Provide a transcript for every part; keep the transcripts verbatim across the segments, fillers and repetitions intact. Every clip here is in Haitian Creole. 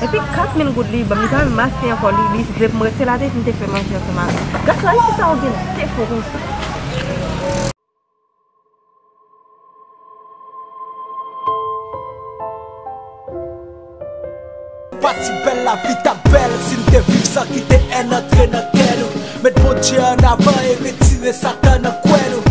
Epi kat mil goud li ban m, li pa menm ase ankò, li, li vle pou m retire la depi m te fè manje ansanm avè l. Gason ayisyen sa yo gen defo konsa. Pati bèl, lavi t ap bèl si n te viv san kite èn antre nan kè nou. Met Bondye ann avan e retire Satan nan kwè nou.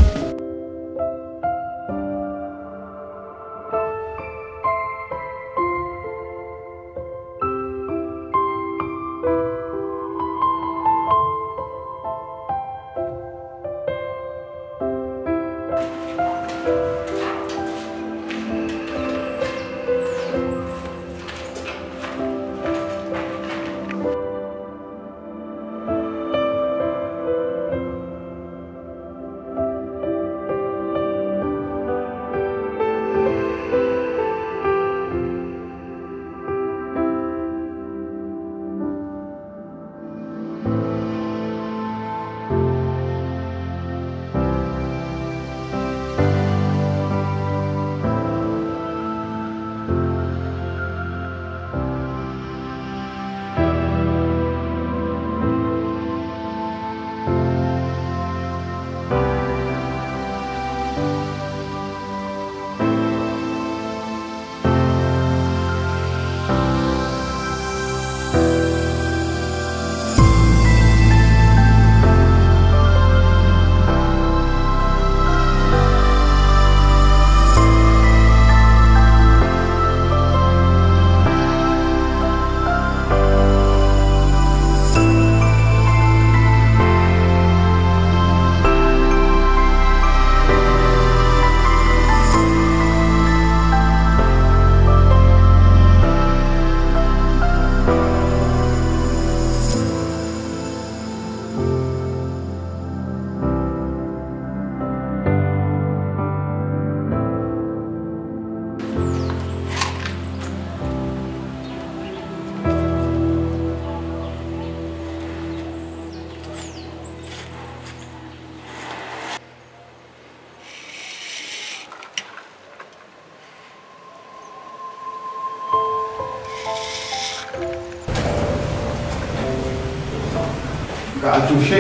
M ka al touche.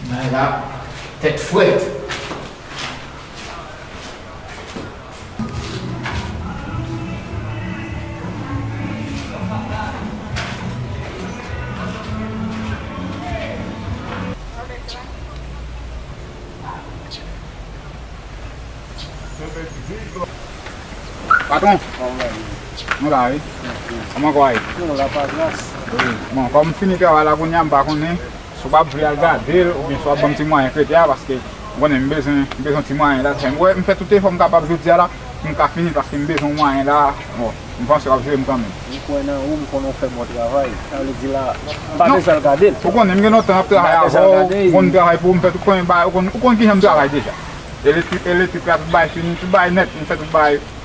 Bagay la tèt frèt. Patwon, nou la wi. Kòman kò a ye? Wi, bon, kòm m fini travay la kounye a, m pa konnen si w p ap vle al gade l oubyen si w ap ban m ti mwayen prete a, paske m konnen m bezwen, m bezwen ti mwayen la. M wè, m fè tout efò m kapab jodi a la pou m ka fini, paske m bezwen mwayen la. Bon, m panse w ap jere m kanmenm. M kwè nan ou, m konnen w fè bon travay. Sa vle di la, m pa bezwen al gade l. Ou konnen, m gen lontan ap travay avè w, m konn travay pou ou, m fè tout, konnen bagay, ou konn, ou konn kijan m travay deja. Elektrik, elektrik la, tout bagay fini, tout bagay nèt, m fè tout bagay nèt.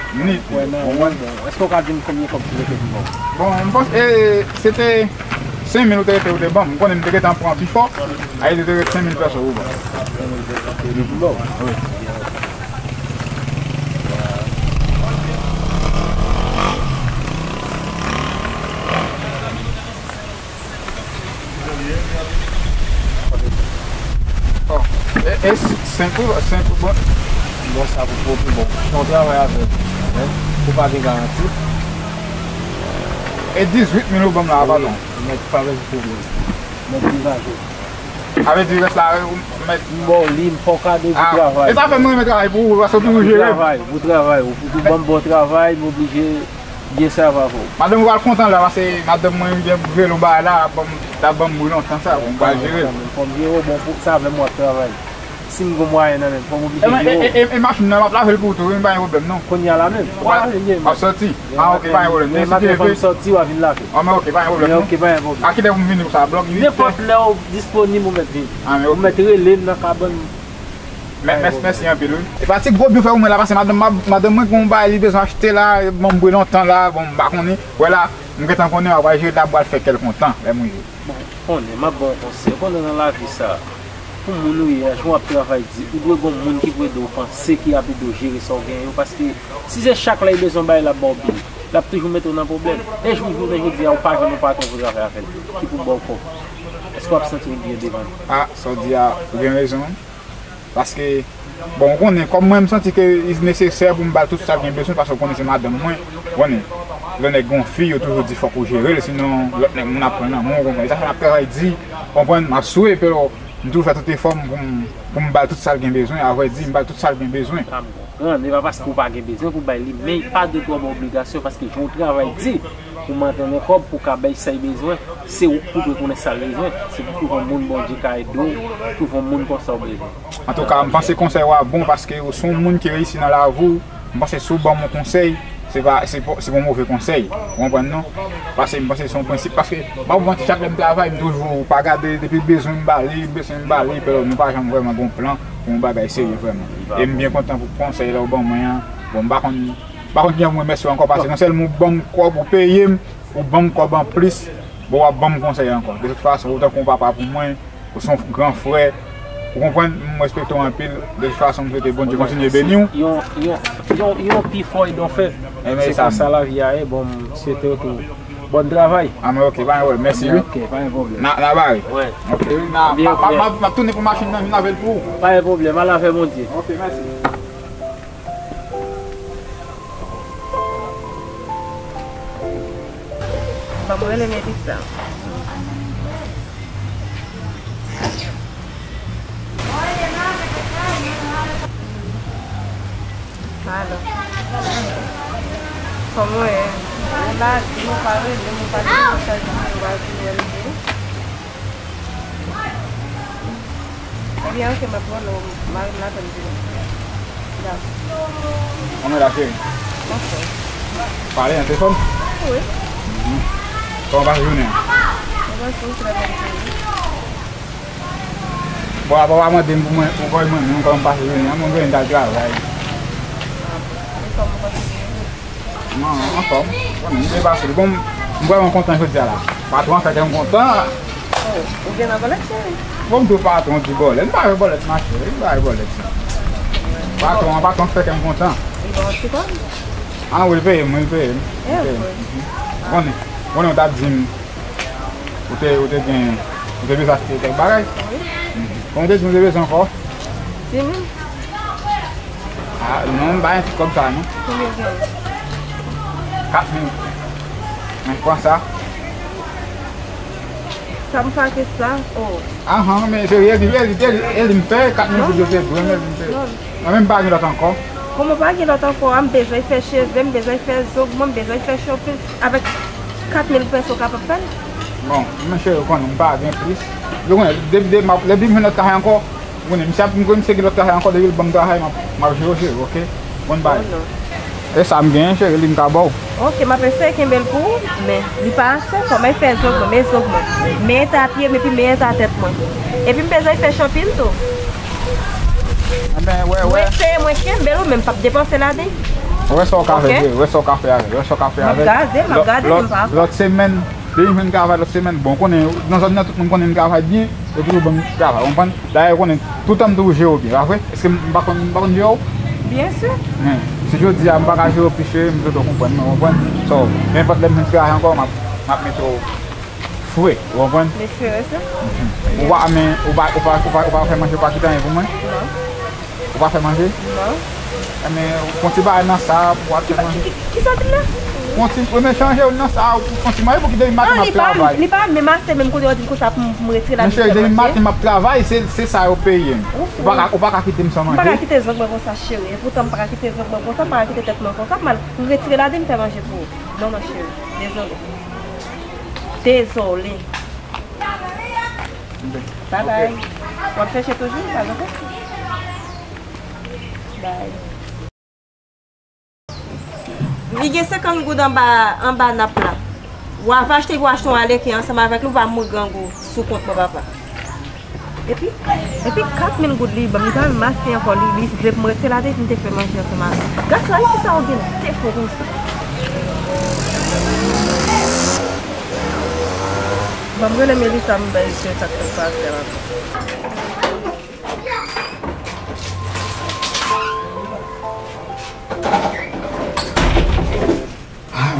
Ou kwè nan ou, bon. Èske w ka di m konbyen kòb ki rete pou ban m? Bon, m panse, e, se te senk mil ou te rete, ou te ban m. M konnen m te gentan pran pi fò, a, e te rete senk mil pèso ou ban m. Senk mil pèso te rete pou ban w? Wi. Bon, e, e senk wi, senk wi, bon. Bon, sa pou pwopi, bon. Se yon travay avèg, men ou pa gen garanti. E dizuit mil ou ban m la, patwon. Mèt, pa gen pwoblèm. Mèt vizaje. Sa vle di rès la, ou mèt. M ba w li, m fè w kado pou travay. E sa fè m renmen travay pou ou, paske w toujou jere m. Travay, pou travay, ou toujou ban m bon travay, m oblije byen sèvi avè w. Madanm ou pral kontan la, paske madanm mwen byen jere yon bagay la, l ap ban m, l ap ban m bri lontan sa, bon, m pral jere l. Fò m jere w, bon, pou sa avè m w ap travay. Si m gen mwayen nan men m, fò m oblije jere w. E, e, e, e machin nan, m ap lave l pou ou tou, wi, m pa gen pwoblèm, non. Kounye a la menm, ou pa lave l, m ap sòti. Ah, ok, pa gen pwoblèm. Men maten, fò m sòti, w a vin lave. Ah, men ok, pa gen pwoblèm, non. Ok, pa gen pwoblèm. A kilè pou m vini pou sa, blòk uit è? Nenpòt lè w disponib, ou mèt vin. Ah, men ok. Ou mèt rele m nan kabann. Mè-, mè-, mèsi anpil, wi. E pa ti gwo byen fè pou mwen la, paske madanm, ma-, madanm mwen gen yon bagay li bezwen achte la, bon, m bri lontan la, bon, m pa konnen. Wè la, m gentan konnen, w a pral jere l, l ap pral fè kè l kontan, lè m rive. Bon, konnen, m ap ba w konsèy. Ou konnen nan lavi sa, Pou moun ou ye a, jan w ap travay di, ou dwe gen moun ki pou ede w panse, ki ap ede w jere sa w genyen yo, paske si se chak lè li bezwen bagay, l ap ba w bil, l ap toujou mete w nan pwoblèm. E jou jounen jodi a, ou pa jwenn yon patwon pou travay avè l, ki pou ba w kòb. Èske w ap santi w byen devan li? A, sa w di a, ou gen rezon. Paske, bon, ou konnen, kòm mwen, m santi ke li nesesè pou m ba l tout sa l gen bezwen, paske ou konnen se madanm mwen, ou konnen, lè nèg gen yon fi, yo toujou di fòk ou jere l, sinon lòt nèg moun ap pran nan men w, ou konprann. E sa fè m ap travay di, ou konprann, m ap swe, pero m toujou fè tout efò m pou m, pou m ba l tout sa l gen bezwen, avrèdi, m ba l tout sa l gen bezwen. Sa m konprann, e pa paske ou pa gen bezwen pou w bay li, men pa de twòp obligasyon, paske jan w travay di, pou m antre nan kòb, pou w ka bay sa l bezwen, se ou ki dwe konnen sa l bezwen. Se pou twouve yon moun Bondye ka ede w, twouve yon moun konsa w bezwen. Antouka, m panse konsèy w a bon paske ou se yon moun ki reyisi nan lavi w. M panse si w ban m yon konsèy, se pa, se pa, se pa yon move konsèy. Ou konprann non? Paske m panse se yon prensip. Paske, m pa pou manti, chak lè m travay, m toujou pa gade, depi bezwen m ba li, bezwen m ba li, epi nou pa janm vrèman gen yon plan pou yon bagay serye vrèman. E m byen kontan pou konsèy la ou ban mwen an. Bon, m pa konn, m pa konn kijan pou m remèsye w ankò, paske non sèlman ou ban m kòb, ou peye m, ou ban m kòb anplis, bon, w ap ban m konsèy ankò. De tout fason, ou tankou yon papa pou mwen, ou se yon gran frè, ou konprann, m respekte w anpil. De tout fason, m swete Bondye kontinye beni w. Yon, yon, yon, yon pi fò e don fè. Se konsa lavi a ye. Bon, m swete w tou bòn travay. A, men ok, pa gen pwoblèm. Mèsi, wi. Ok, pa gen pwoblèm. N a, n a bare. Wi. Ok, wi, n a, m ap, m ap, m ap tounen pou machin nan, vin avè l pou ou. Pa gen pwoblèm, al avè Bondye. Ok, mèsi. Ban mwen rele Melissa. Alo. Kòman w ye? Ou la, di nou pa rele, nou pa gen mesaj pou nou, nou pa gen rele. Ebyen, ok, m ap rele w, mari m la tann vini. Dakò. Kòman w ye la, cheri? Anfòm. Pale nan telefòn? Wi. Mhm. Kòman w pase jounen an? Mwen pase yon trè bèl jounen. Bon, apa w pa mande m pou mwen, pou kòb mwen menm, kòman m pase jounen an, mwen genlè m t al travay. Ah, e kòman w pase jounen an? Non, anfòm. Bon, m byen pase l. Bon, m vrèman kontan jodi a la. Patwon an fè kè m kontan. Oh, ou gen nan bòlèt, cheri? Bon, m tou patwon di bòlèt. M pa jwe bòlèt, ma cheri. M pa jwe bòlèt, non. Patwon an, patwon an fè kè m kontan. Li ba w ti kòb? Ah, wi, l peye m, wi, l peye m. L peye m. Konnen, konnen w t ap di m, ou te, ou te gen, ou te bezwen achte kèk bagay. Wi. Kòman w te di m ou te bezwen ankò? Di m. Ah, non, m pa gen tout kòb sa, non. Konbyen w gen? Kat mil. Men, pran sa. Sa m fè ak sa? Oh. Ahan, men se reyèl, reyèl, reyèl, reyèl, m fè kat mil goud yo te dwe m, reyèl, m fè. Non. Mwen menm m pa gen lòt ankò. Kòman w pa gen lòt ankò a? M bezwen fè cheve, m bezwen fè zong mwen, m bezwen fè shopping. Avèk kat mil peso w kapab fè l? Bon, men cheri, ou konnen, m pa gen plis. Ou konnen, depi, depi m ap, depi m jwenn lòt travay ankò, ou konnen, misye ap, m konnen misye gen lòt travay ankò, depi l ban m travay, m ap, m ap jere w, cheri, oke? Bon bagay. Oh, non. E sa m genyen, cheri, li m ka ba w. Oke, m ap eseye kenbe l pou ou, men li pa ase, fò m al fè zong mwen, men zong mwen, men eta pye m, epi men eta tèt mwen. Epi m bezwen fè shopping tou. Enben, wè, wè. Mwen eseye, mwen kenbe l, ou menm p ap depanse ladan l. Wè sa w ka fè, cheri, wè sa w ka fè avè l, wè sa w ka fè avè l. M ap gade, m ap gade, men m pa. Lòt, lòt, lòt semèn, depi m jwenn travay lòt semèn, bon, ou konnen, nan zòn nan, tout moun konnen m travay byen, yo toujou ban m travay, ou konprann? Dayè, ou konnen, toutan m toujou jere w byen, pa vre? Èske m pa konn, m pa konn jere w? Byen si. Men, si jodi a m pa ka jere w plis, cheri, m swete w konprann mwen, ou konprann? So, nenpòt lè m jwenn travay ankò, m ap, m ap mete w fre, ou konprann? M espere sa. Mhm. Ou pa, men, ou pa, ou pa, ou pa, ou pa fè manje, ou pa kite anyen pou mwen? Non. Ou pa fè manje? Non. Enben, fè yon ti bagay nan sa a pou w ap fè manje. Ki, ki, ki sa w di m la? Fè yon ti, ou men chanje youn nan sa a, ou fè yon ti manje pou ki depi maten m ap travay. Non, li pa, li pa menm ase menm kote w di m konsa pou m, pou m retire la. Men cheri, depi maten m ap travay, se, se sa yo peye m. Ou pa ka, ou pa ka kite m san manje. M pa ka kite zong mwen konsa, cheri. E poutan m pa ka kite zong mwen konsa, m pa ka kite tèt mwen konsa, m al retire ladan m fè manje pou ou. Non, non, cheri. Dezole. Dezole. Bye bye. W ap chèche toujou? Pa ankò? Bye. Li gen senkant goud anba, anba nap la. W ap achte pou achte yon aleken ansanm avèk li, ou pa mouri grangou sou kont mwen, papa. Epi, epi kat mil goud li ban m, li pa menm ase ankò, li, li vle pou m retire ladan epi m te fè manje ansanm avè l. Gason ayisyen sa yo gen defo konsa. Ban m rele Melissa, m bay se sa k pase la.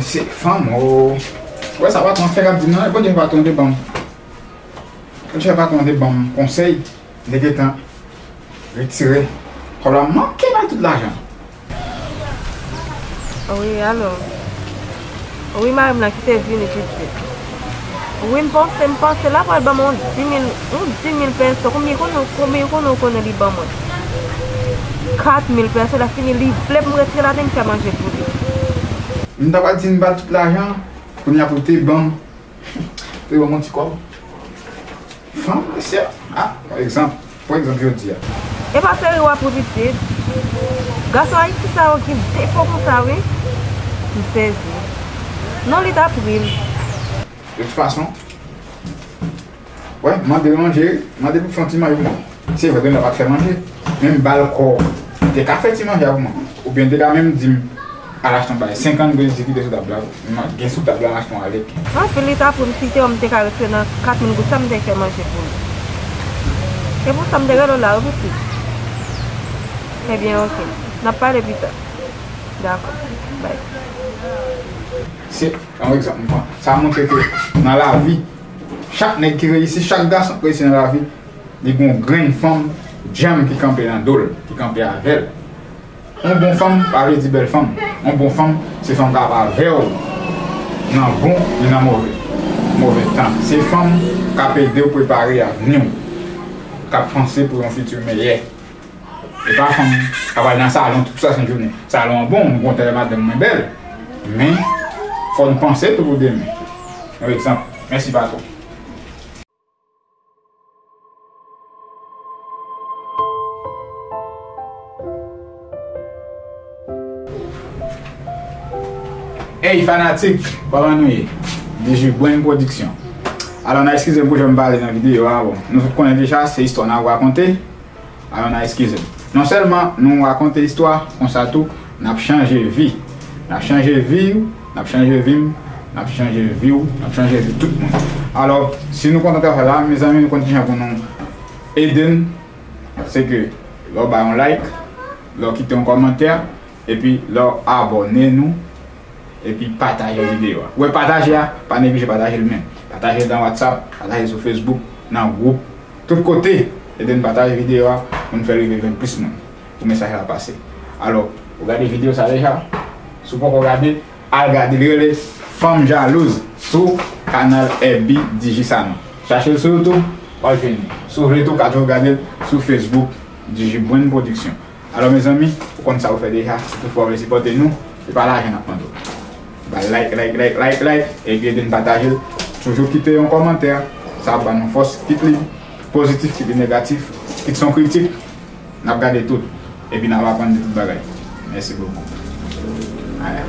Se fanm, o. Ou wè sa patwon ap fè k ap di m nan, Bondye fè patwon te ban m. Bondye fè patwon te ban m konsèy, m te gentan retire kòb la, m manke bay tout lajan. Wi, alo. Wi, mari m nan ki te vini pitit. Wi, m panse, m panse l ap pral ban mwen yon dis mil, yon dis mil pèso. Konbyen konnen, konbyen konnen ou konnen li ban mwen? Kat mil pèso, lè fini li vle pou m retire ladan m fè manje pou li. M ta pral di m ba l tout lajan, kounye a pou l te ban m, te ban m yon ti kòb. Fanm, mesye, a, pa egzanp, pa egzanp, jodi a. E pa seri w ap ri pitit. Gason ayisyen sa yo gen defo konsa, wi. M sezi. Non, li t ap ri l. De tout fason, wè, mande l manje, mande pou fè yon ti manje pou mwen. Se vre, Brenda pa t fè manje, men m ba l kò. Li te ka fè ti manje a pou mwen. Oubyen li te ka menm di m, al achte yon bagay. Senkant goud li kite sou tab la, m gen sou tab la, m achte yon alèk. Anpil li t ap ri m, si te wè m te ka retire nan kat mil goud sa, m te fè manje pou li. Se pou sa m te rele w la, wi, pitit. Ebyen, oke. N ap pale pita. Dakò. Bay. Se yon egzanp m pran. Sa montre ke nan lavi, chak nèg ki reyisi, chak gason ki reyisi nan lavi, li gen yon grenn fanm djanm ki kanpe nan do l, ki kanpe avè l. Yon bon fanm pa vle di bèl fanm. Yon bon fanm, se fanm k ap avè w nan bon e nan move, move tan. Se fanm k ap ede w prepare avni w, k ap panse pou yon fiti meyè. E pa fanm k ap al nan salon tout sa sen jounen. Salon an bon, m kontan lè madanm mwen bèl. Men, fò n panse tou pou demen. Yon egzanp. Mèsi, patwon. Ey, fanatik, kòman nou ye? Digi Brain Production. Alò, n a eskize m pou jan m pale nan videyo a, bon, nou tout konnen deja, se istwa n ap rakonte. Alò, n a eskize m. Non sèlman nou rakonte istwa, konsa tou, n ap chanje vi. N ap chanje vi w, n ap chanje vi m, n ap chanje vi w, n ap chanje vi tout moun. Alò, si nou kontan travay la, mezanmi, nou konn kijan pou nou ede n, se ke lè w bay yon like, lè w kite yon kòmantè, epi lè w abòne nou, epi pataje videyo a. Ou wè pataje a, pa neglije pataje l menm. Pataje l nan WhatsApp, pataje l sou Facebook, nan gwoup, tout kote. Ede n pataje videyo a pou n fè l rive jwenn plis moun, pou mesaj la pase. Alò, ou gade videyo sa deja? Si w poko gade, al gade. Li rele Fanm Jalouz sou kanal Herby Digi Sanon. Chache l sou YouTube, w ap jwenn li. Si w vle tou, w ka toujou gade l sou Facebook, Digi Brain Production. Alò, mezanmi, ou konn sa ou fè deja. Si toutfwa w vle sipòte nou, se pa lajan n ap mande w. Ba l like, like, like, like, like, epi ede n pataje l. Toujou kite yon kòmantè. Sa ap ban nou fòs, kit li pozitif, kit li negatif, kit se yon kritik. N ap gade tout. Epi n ap aprann de tout bagay. Mèsi bokou. Aya.